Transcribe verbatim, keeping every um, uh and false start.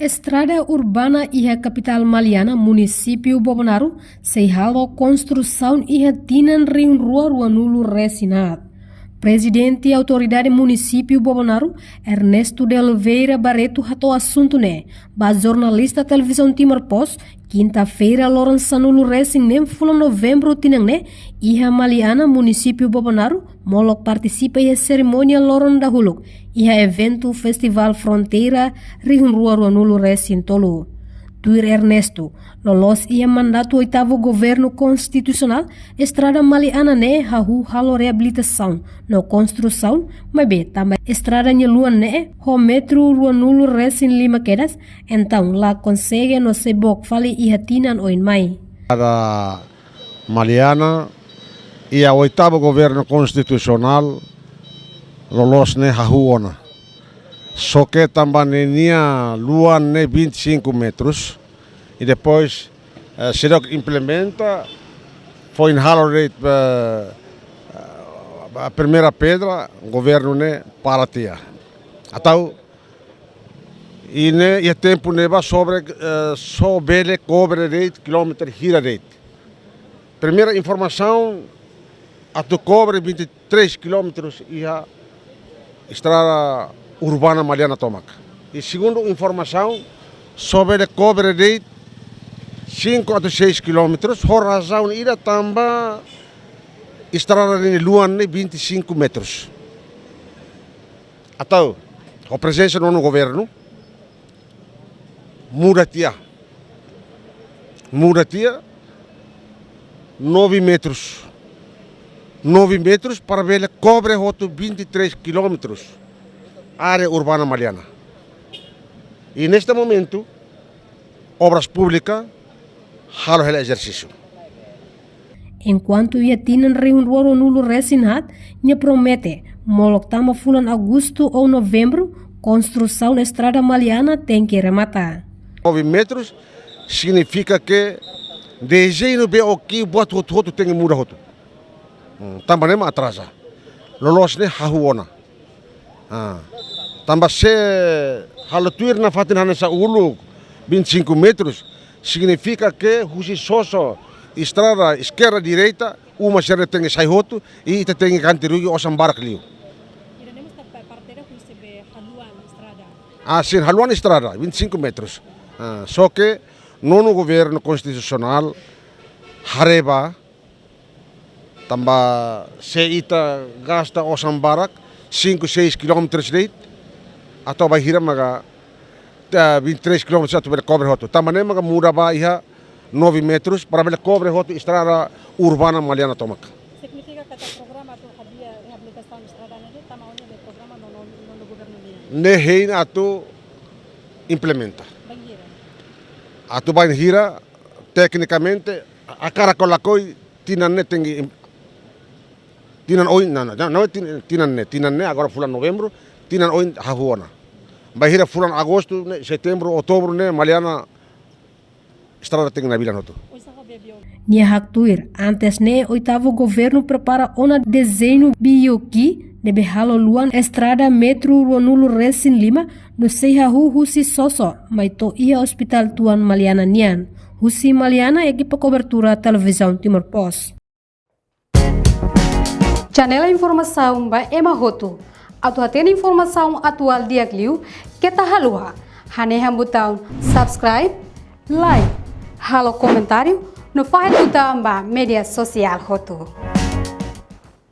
Estrada urbana iha kapitál Maliana, munisípiu Bobonaro, sei halo konstrusaun iha tinan rihun rua ruanulu resin haat. Prezidente Autoridade Munisípiu Bobonaro, Ernesto de Oliveira Barreto, hato'o asuntu ne'e ba jornalista Televizaun Timor Post, kinta-feira, loron sanulu resin neen fulan Novembru tinan ne'e, iha Maliana, munisípiu Bobonaro, molok partisipa iha serimónia loron dahuluk iha eventu Festivál Fronteira rihun rua ruanulu resin tolu. Tuir Ernesto, loloos iha mandatu oitavu Governu Konstitusionál, estrada Maliana ne'e hahú halo reabilitasaun no konstrusaun, maibé tanba estrada nia luan ne'e ho metru ruanulu resin lima kedas, entaun la konsege no sei book fali iha tinan oin mai. Estrada Maliana, iha oitavu Governu Konstitusionál, loloos ne'e hahú ona. Só ke tanba ninia luan ne'e vinte e cinco metros, i depois, eh, seidauk implementa, foin halo de'it, eh, a primeira pedra, governu ne'e para tiha. Entaun, i ne'e, iha tempu ne'ebá sobre, eh, só bele kobre de'it kilómetru hira de'it. Primeira informasaun, atu kobre vinte e três quilómetros iha estrada urbana Maliana tomak. I segundu informasaun, só bele kobre de'it cinco atu seis quilómetros, ho razaun ida tanba estrada ne'e luan ne'e vinte e cinco metros. Entaun, ho prezensa nonu governu, muda tiha. Muda tiha nove metros. Nove metros para bele kobre hotu vinte e três quilómetros área urbana Maliana. I neste momentu, Obras Pública halo hela ezersísiu. Enkuantu iha tinan rihun rua ruanulu resin haat, nia promete, molok tama fulan Agostu ou Novembru, konstrusaun estrada Maliana tenke remata. Nove metros signifika ke dezeñu BOQ buat hotu-hotu tenke muda hotu. Hmm, tanba ne'e mak atraza. Loloos ne'e hahú ona. Ah. Tanba se halo tuir nafatin hanesan uluk vinte e cinco metros, signifika ke husi soso estrada eskerda direita, uma sira tenke sai hotu, i ita tenke ganti rugi osan barak liu. Ida-ne'e mós tanba parte ida husi be haluan estrada. Ah, sin, haluan estrada, vinte e cinco metros. Ah, só ke nonu governu konstitusionál haree ba, tanba se ita gasta osan barak, cinco, seis quilómetros de'it, entaun bainhira maka, eh, vinte e três quilómetros atu bele kobre hotu. Tanba ne'e maka muda ba iha nove metros, para bele kobre hotu estrada urbana Maliana tomak. Signifika katak programa atu hadi'a reabilitasaun estrada ne'e, tama ona be programa nonu, nonu governu nian. Ne'e hein atu implementa. Bainhira? Atu bainhira, teknikamente, hakarak ka lakohi, tinan ne'e tenke im-, tinan oin, não, não, não, não é tin-, tinan ne'e, tinan ne'e agora fulan Novembru, tinan oin hahú ona. Bainhira fulan Agostu ne'e, Setembru, Outubru ne'e, Maliana estrada tenke nabilan hotu. Nia haktuir, antes ne'e oitavu governu prepara ona dezeñu BOQ ne'ebé halo luan estrada metru ruanulu resin lima, no sei hahú husi soso, mai to'o iha ospitál tuan Maliana nian. Husi Maliana, ekipa kobertura Televizaun Timor Post. Janela informasaun ba ema hotu. Atu hatene informasaun atuál di'ak liu, keta haluha hanehan butaun subscribe, like, halo komentáriu, no fahe tutan ba média sosiál hotu.